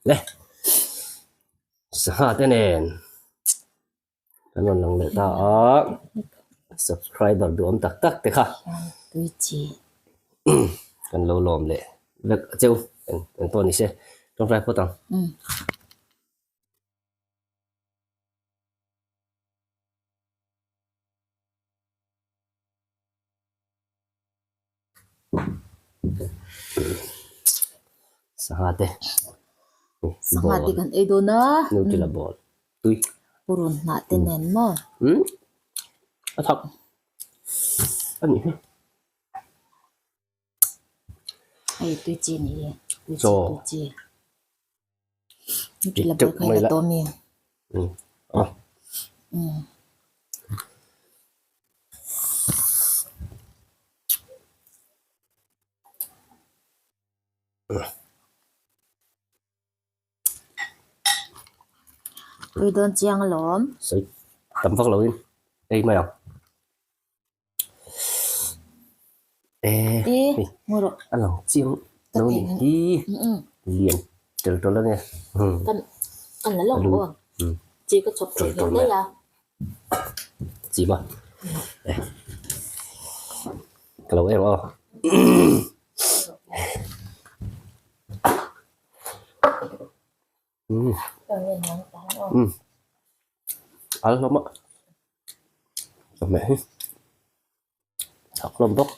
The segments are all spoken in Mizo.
Le sangha te nen kan rawn lang leh ta a subscriber duhawm tak tak te kha kan lo lawm leh vek a cheu eng pawh ni se tawngtai phawt ang. Sangha te Sangha te kan ei dawn a Nutella ball tui Purun hnah te nen maw umm a thak a nih hi Hei tui chi ni e tui chi tui chi Nutella ball kha i la tawh mi umm a umm. Tui dawn chiang alawm. Sawi tam vak loin ei mai ang. E ngaw rawh. A lang chiang lo ni hi lian tel tawl a nia. Kan la lawk aw. Chi ka chhawp thei nghet daih a. Chi ma. Ka lo em aw. Al hlawm a chawhmeh hi chak hlawm bawk.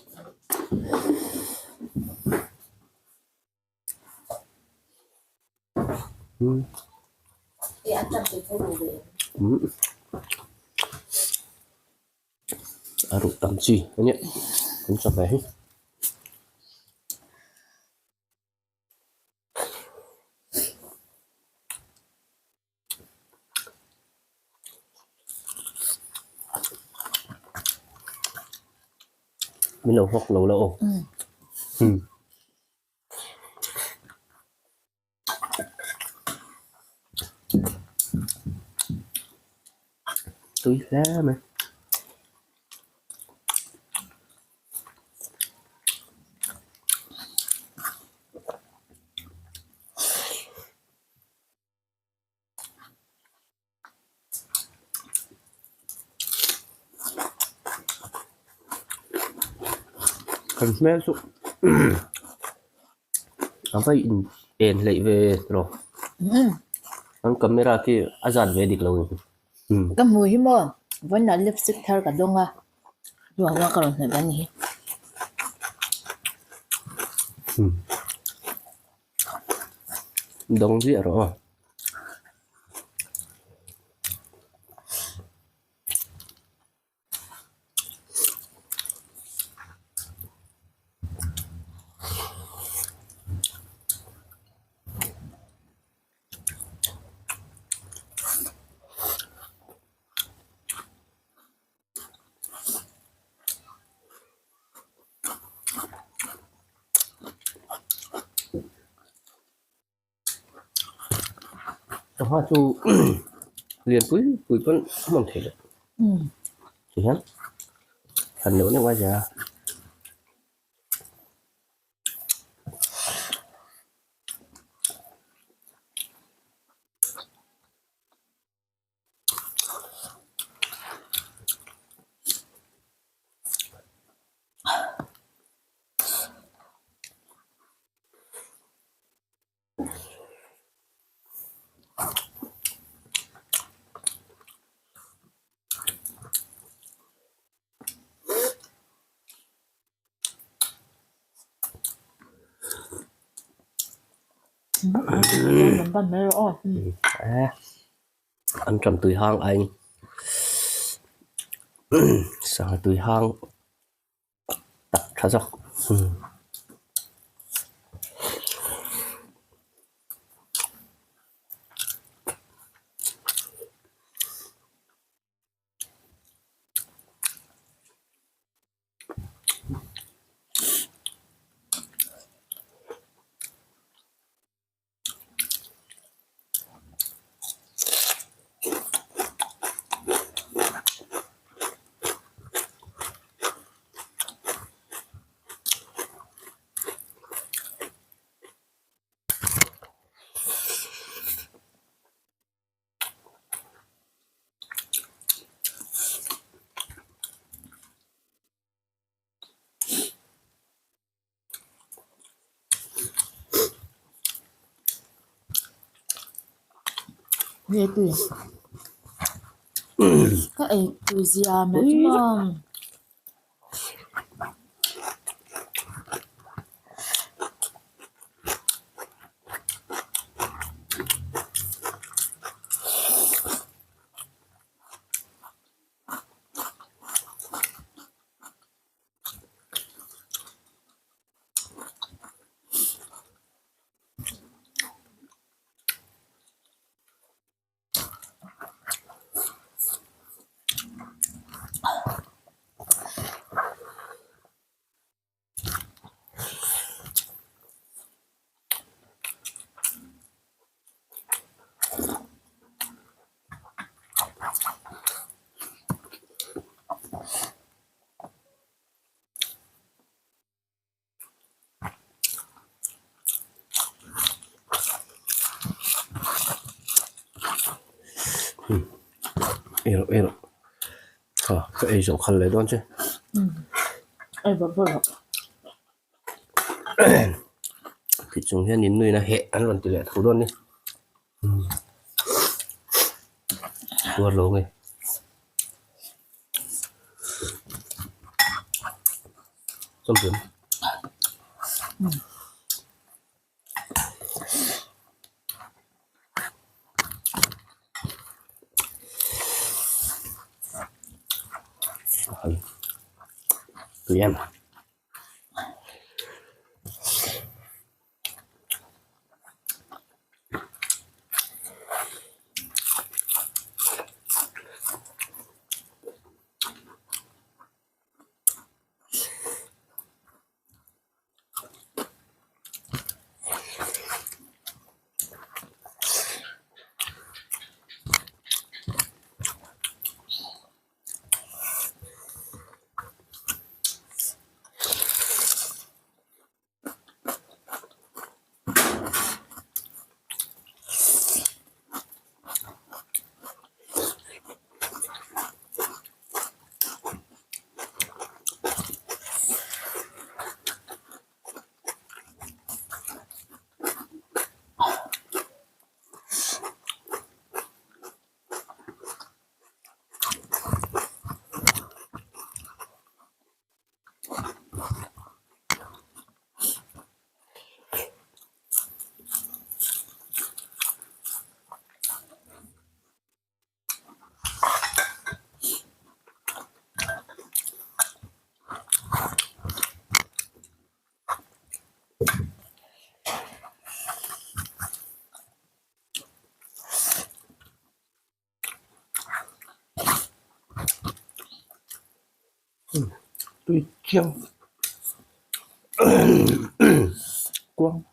A ruh tam chi a nia an chawhmeh hi. Min lo hawk lo la aw. Umm. Tui hle mai. Kan hmel chu a va in en hleih ve rawh an camera khi a zat ve dik lo Ka hmu hi maw vawiinah lipstick thar ka dawng a ruah ruah ka rawn hnawih a ni hi. Dawng ziah rawh aw. Sangha chu lian pui pui pawn a hman theih loh tihian han neuh neuh a zia a. An ṭam tui hang aiin sangha tui hang tak ṭha zawk. Nge tui? Ka ei tui zia mai chu maw. Ei rawh ei rawh ha ka ei zawh khalh leh dawn che. Ei bawrh bawrh rawh. Ti chung hian in nuin a heh an rawn ti leh tho dawn ni. Tuar lo nge. Chawmhlum. Tui em. Tui chiang kuang.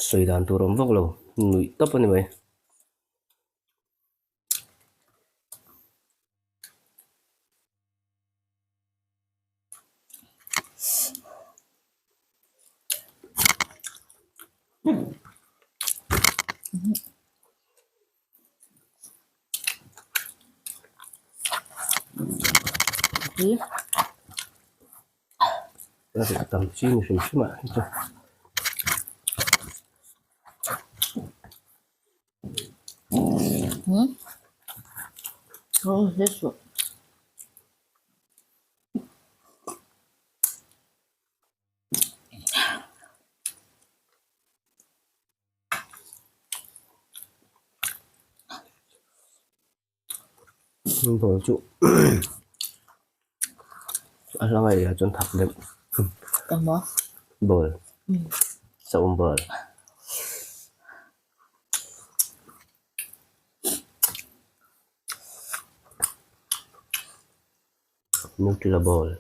Sawi dan tur awm vak lo, nuih tawp a ni mai. A tam chi ni hrim hrim ah hi chu. Ball chu a hla ngei ah chuan thak deuh ball saum ball. Nutella ball.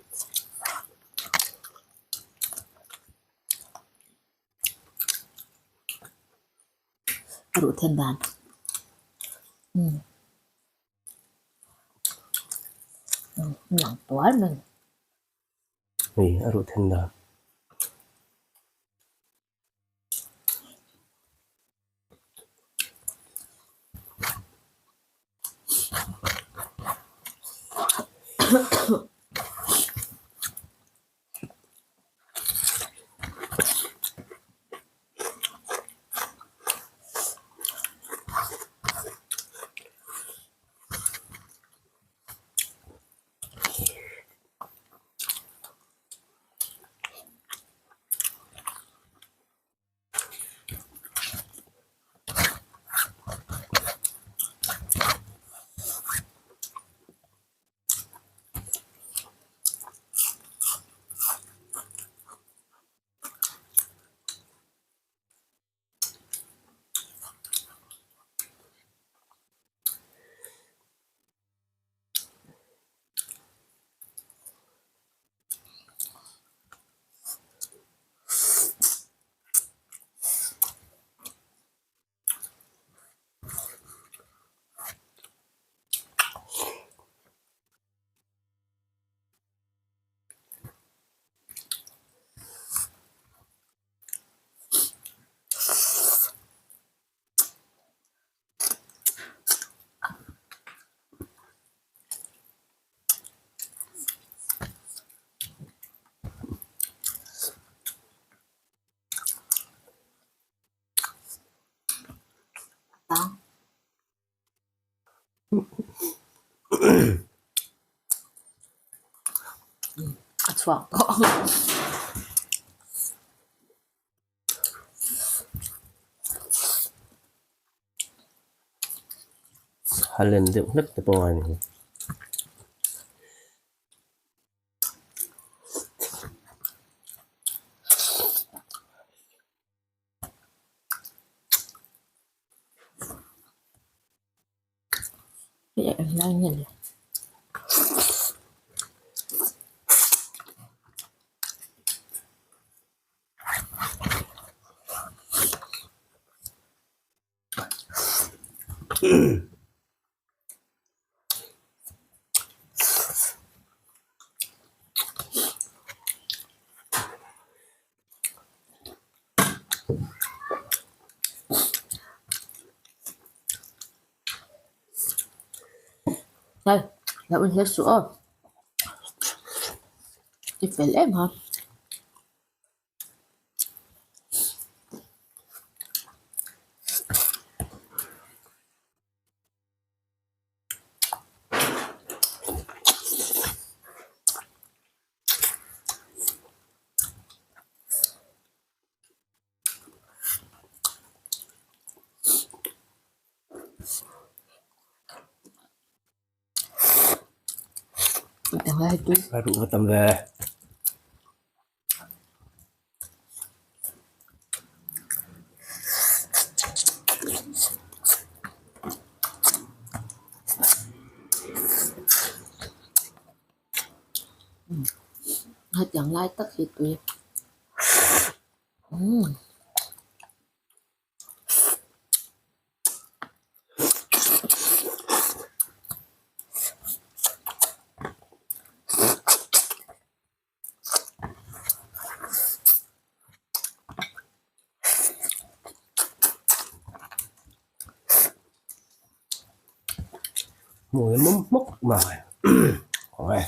A ruh then dan umm lang tual mai. Hei a ruh then dan. Tang. A chhuak tawh. A len deuh hlek te pawh a ni. Hei lo in hle suh aw i fel em ha. A ruh va tam ve. Hetiang lai tak hi tui. Umm. Hmui mawm hmawk mai. Awle.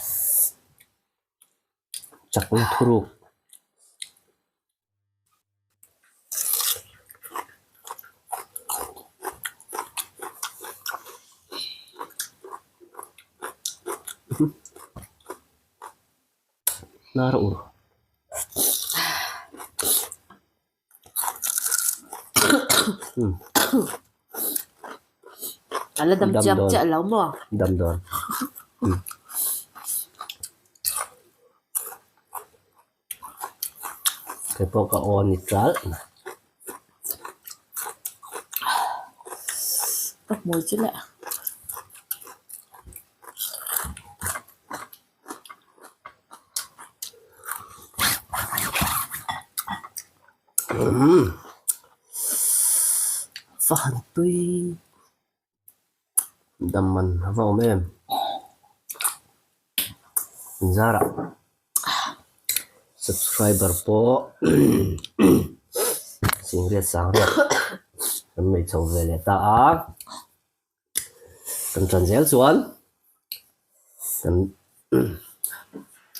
Chakna thuruk. Hnar ur. A la dam chiang chiah lo maw? Dam dawn. Kei pawh ka aw ni ṭal. Ka hmui chu leh. Fa han tui dam man a va awm em zarah subscriber pawh singriat sangriat kan nei chho ve leh ta a. Kan ṭan zel chuan kan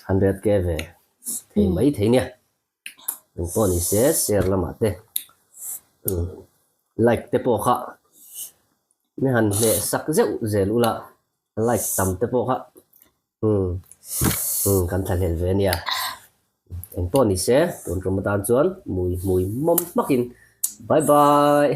100k ve thei mai thei nia. Eng pawh ni se share lamah te like te pawh kha mi han hleh sak zeuh zel ula like tam te pawh kha kan thlahlel ve nia. Eng pawh ni se tun tum atan chuan mui hmui mawm hmakin bye bye.